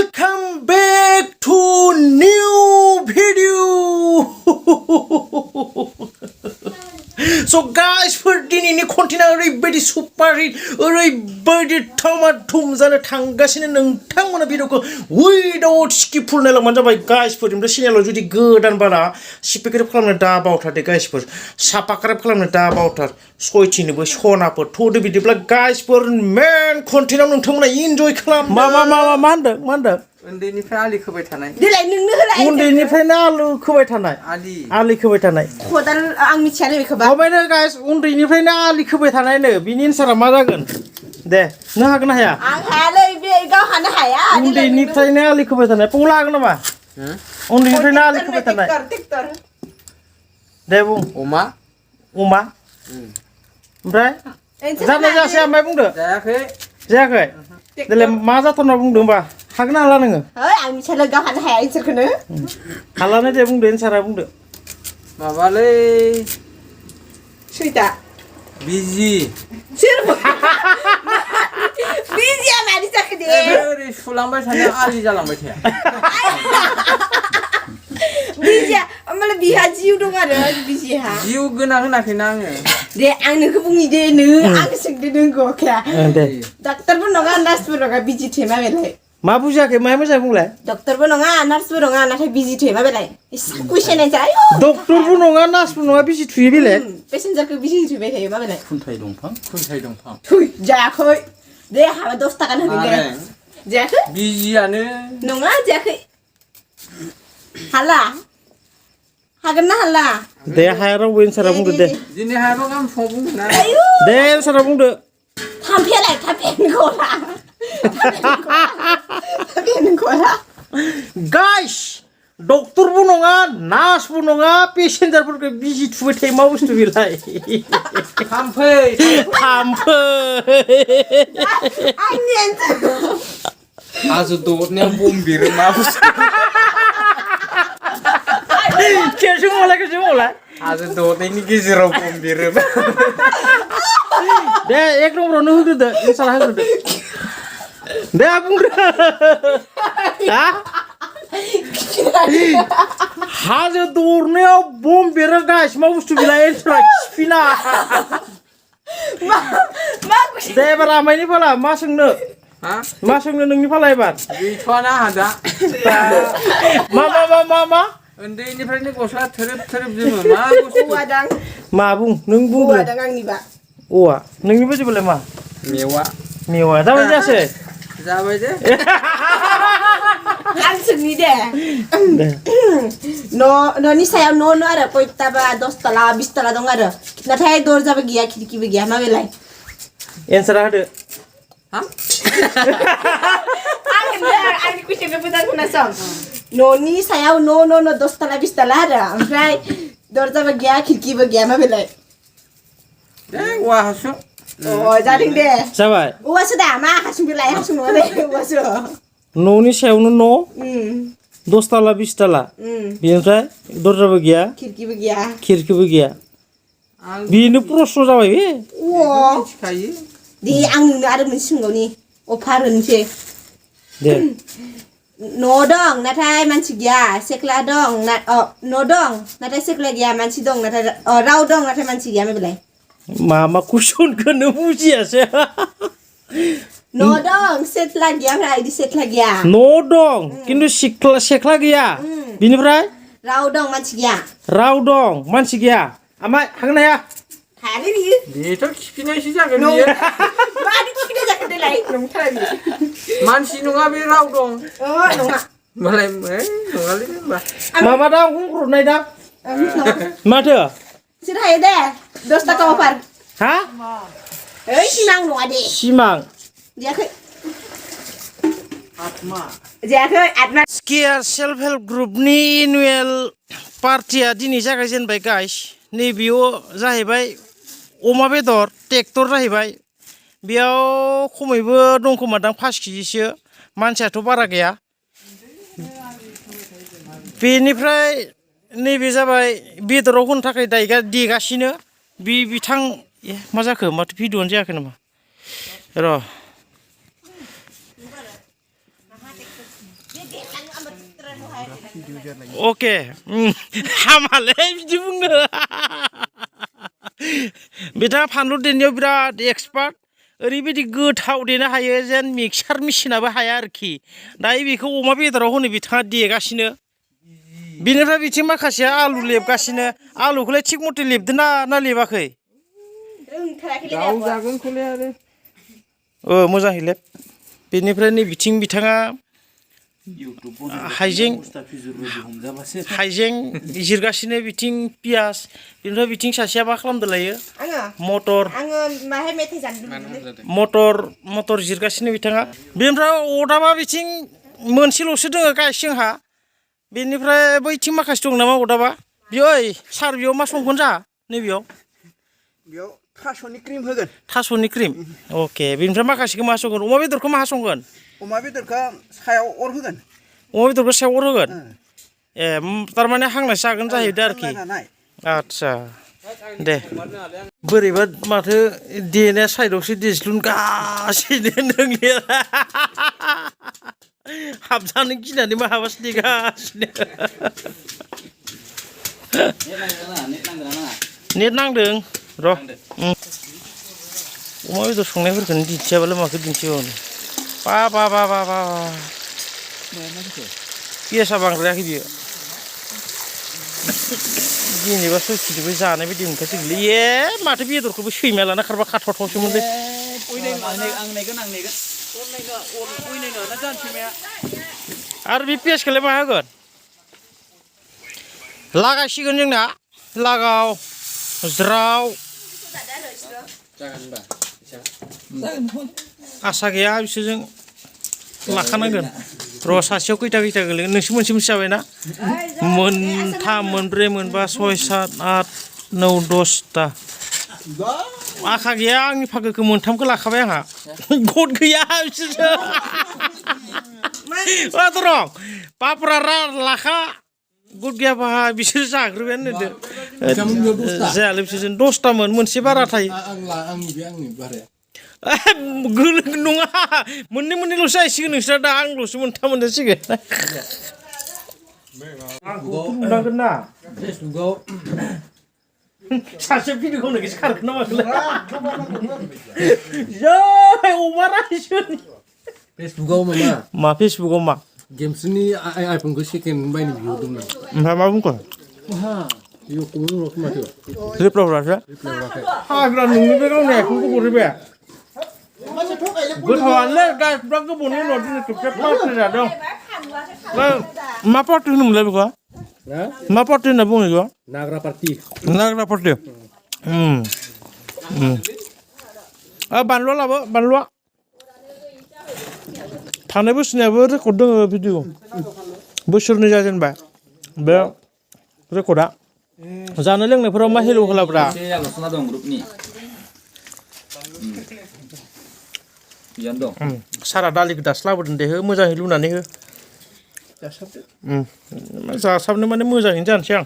Welcome back to new video. So guys, for dinini content oरैबायदि super hit oरैबायदि thum जानो थांगासिनो नोंथांमोना भिडिअखौ without skip full नायलांबानो जाबाय guys फोर ओमफ्राय चेनेलाव जुदि गोदान बाला सबस्क्राइब खालामनो दा बावथार दे guys फोर साबस्क्राइब खालामनो दा बावथार सयथिनोबो सनाफोर थ'दो बिदिब्ला guys फोर मेन कन्टेन्टआव नोंथांमोना इन्जय खालाम मा होनदों उन्दैनिफ्राय आलि खोबाय थानाय देलाय नोंनो होलाय उन्दैनिफ्रायनो आलु खोबाय थानाय आलि खोबाय थानाय खदाल आं मिथियालै बेखौबा ओमफ्राय गाइस उन्दैनिफ्रायनो आलि खोबाय थानायनो बिनि एन्सारा मा जागोन दे नों हागोन ना हाया आं हायालै बे गाव हानो हाया उन्दैनिफ्रायनो आलि खोबाय थानाय पौला हागोन नामा उन्दैनिफ्रायनो आलि खोबाय थानाय दे बुं अमा ओमफ्राय जानाय जायासै ओमफ्राय बुंदो जायाखै देलाय मा जाथारना बुंदों होमबा हागोन ना हाला नोङो आं मिथियालै गाव हानो हाया इसोरखौनो हालानो दे बुंदो एन्सारा बुंदो माबालै सुइटा बिजि सोर बिजिया मानि जाखो दे ओरै सुलांबाय थानाया आलि जालांबाय थाया बिजिया ओमफ्राय बिहा जिउ दं आरो बिजिहा जिउ गोनां होनाखैना आङो दे आं नोंखौ बुंनि दे नों आं सोंदो नों गखाया दे डाक्टारबो नङा नार्सबो नङा बिजि थेमा बेलाय मा बुजियाखै मा मोजां बुंलाय डक्टरबो नङा नार्सबो नङा नाथाय बिजि थेमा बेलाय कुइसन एन्सार डक्टरबो नङा नार्सबो नङा बिजि थुयो बेलाय पेसेन्जारखौ बिजि थुबाय थायो मा बेलाय खुन्थाइ दंफां थुइ जायाखै दे हाबा 10 थाखा होगोन दे जायाखै बिजियानो नङा जायाखै हाला हागोन ना हाला दे हाया रावबो एन्सारा बुंदो दे दिनै हायाबा गाबोन फुङाव बुंगोन ना दे एन्सारा बुंदो थाम्फेलाय थाम्फेन गला गाइस डक्टरबो नङा नार्सबो नङा पेसेन्जारफोरखौ बिजि थुबाय थायो मा बुस्थु बेलाय थाम्फै आंनि एन्सार हाजो दबनायाव बम बिरो मा बुस्थु खेबसे बुंलाय हाजो दबनायनि गेजेराव बम बिरो दे एक नम्बरावनो होग्रोदो एन्सारा होग्रोदो दे बुंदो हाजो दरनायाव बम बेरो गाइस मा बुस्थु बेलाय एन्सारा खिफिना दे एबार आमाइनि फाला मा सोंनो नोंनि फाला एबार गैथ'वाना आदा मा उन्दैनिफ्रायनो गस्ला थोरोब जोमो मा बुस्थु औवादां मा बुं नों बुंदो औवादां आंनिबा औवा नोंनि बायदिबालाय मा मेवा जाबाय जायासै जाबाय दे आं सोंनि दे न'नि सायाव न' आरो कयताबा 10 तला 20 तला दं आरो नाथाय दरजाबो गैया खिरखिबो गैया मा बेलाय एन्सारा होदो आंनि कुइसनखौ मोजां खोनासं न'नि सायाव न' 10 तला 20 तला आरो ओमफ्राय दरजाबो गैया खिरखिबो गैया मा बेलाय दे औवा हासुं जादों दे जाबाय औवासो दा मा हासुं बेलाय हासुं नङा दे औवासो न'नि सायावनो न' 10 तला 20 तला बेनिफ्राय दरजाबो गैया खिरखिबो गैया बेनो प्रश्न जाबाय बे मिथिखायो दे आं नोंनो आरो मोनसे सोंबावनि अफार होनसै दे न' दं नाथाय मानसि गैया सेख्ला दं न' दं नाथाय सेख्ला गैया मानसि दं नाथाय राव दं नाथाय मानसि गैया मा बेलाय मा कुइसनखौनो बुजियासै न' दं सेख्ला गैया ओमफ्राय इदि सेख्ला गैया न' दं खिन्थु सेख्ला गैया बिनिफ्राय राव दं मानसि गैया आमाय हागोन ना हाया हायालै बियो बेथ' खिफिनायसो जागोन बियो मानो खिफिनाय जाखो देलाय नंथारा बियो मानसि नङा बे राव दं नङा होमबालाय नङालै होमबा माबा दा बुंहरनाय दा माथो सोर हायो दे 10 थाखा अफार हा सिमां नङा दे सिमां जायाखै आत्मा स्केयार सेल्फ हेल्प ग्रुपनि एनुवेल पार्टिया दिनै जागायजेनबाय गाइस नैबेयाव जाहैबाय अमा बेदर ट्रेक्टर जाहैबाय बेयाव खमैबो दं खोमादां 5 केजिसो मानसियाथ' बारा गैया बेनिफ्राय नैबे जाबाय बेदराव होनो थाखाय देगासिनो बिथां मा जाखो माथो भिडिअ'आनो जायाखै नामा र' Oke, hamalnya bidu bunga. Beta panlur denyo birat expert. ओरैबायदि गोथाव देनो हायो जेन मिक्सार मेसिनाबो हाया आरोखि दायो बेखौ अमा बेदराव होनो बिथाङा देगासिनो बिनिफ्राय बिथिं माखासे आलु लेबगासिनो आलुखौलाय थिग मथे लेबदों ना लेबाखै गाव जागोनखौलाय आरो मोजाङै लेब बेनिफ्राय नै बिथिं बिथाङा हाइजें जिरगासिनो बिथिं पियास बिनिफ्राय बिथिं सासेया मा खालामदो लायो मटर जिरगासिनो बिथाङा बेनिफ्राय अदाबा बिथिं मोनसेल'सो दोङो गायसिंहा बेनिफ्राय बैथिं माखासे दं नामा अदाबा बेयो सार बेयाव मा संगोन जा नैबेयाव थास'नि क्रिम अके बेनिफ्राय माखासेखौ मा संगोन अमा बेदरखौ मा संगोन अमा बेदरखौ सायाव अर होगोन अमा बेदरखौ सायाव अर होगोन ए थारमाने हांनासो जागोन जाहैदों आरोखि आदसा दे बोरैबा माथो देनाया साइडआवसो देज्लुनगासिनो नोंनिया हाबजानो गिनानै मा हाबासो देगासिनो नेट नांदों र' अमा बेदर संनायफोरखौनो दिन्थियाबालाय माखौ दिन्थिबावनो बा पियासा बांद्रायाखै बियो जेनेबा सयखिजोंबो जानाय बायदि मोनखासिगोनलै माथो बेदरखौबो सैमाया लाना खारबा खाथावथावसोमोनलै आरो बे पियासखौलाय मा होगोन लागायसिगोन जोंना लागाव ज्राव आसा गैया बिसोरजों लाखानांगोन र' सासेयाव खैथा गोलैगोन नोंसोर मोनसे जाबायना मोनथाम मोनब्रै मोनबा सय सात आठ नौ दसथा आखा गैया आंनि फागोखौ मोनथामखौ लाखाबाय आंहा गद गैया बिसोरजों र' पापरा लाखा गद गैयाबा बिसोर जाग्रोबायानो होनदों जायालै बिसोरजों 10थामोन मोनसे बारा थायो नङा मोननैल'सो जाहैसिगोन नोंस्रा दा आंल'सो मोनथाम मोनजासिगोन नुनांगोन ना सासे भिडिअ खालामनायखौसो खारगोन ना माखौलाय जै अमा रायसोनि फेसबुकाव मा फेसबुकाव मा गेमसनि आइफनखौ सेकेन्ड बायनो बिहरदोंमोन ओमफ्राय मा बुंखो रिप्लाय हरासै हाग्रा नोंनि बे गावनि आइफनखौ हरबाय गोथावानो गायफ्रा गोबावनि उनाव दिनै खेबसे पार्टि जादों मा पार्टि होनोमोनलाय बेखौ मा पार्टि होनना बुङो बेखौ नाग्रा पार्टि बानलुआ लाबो बानलुआ थांनाय बोसोरनियाबो रेकर्ड दङ भिडिअ बोसोरनै जाजेनबाय बे रेकर्डआ जानाय लोंनायफोराव मा हेलौ होलाब्रा सारा दालिखौ दासो लाबोदों दे हो मोजाङै लुनानै हो जासाबनो माने मोजाङैनो जानोसै आं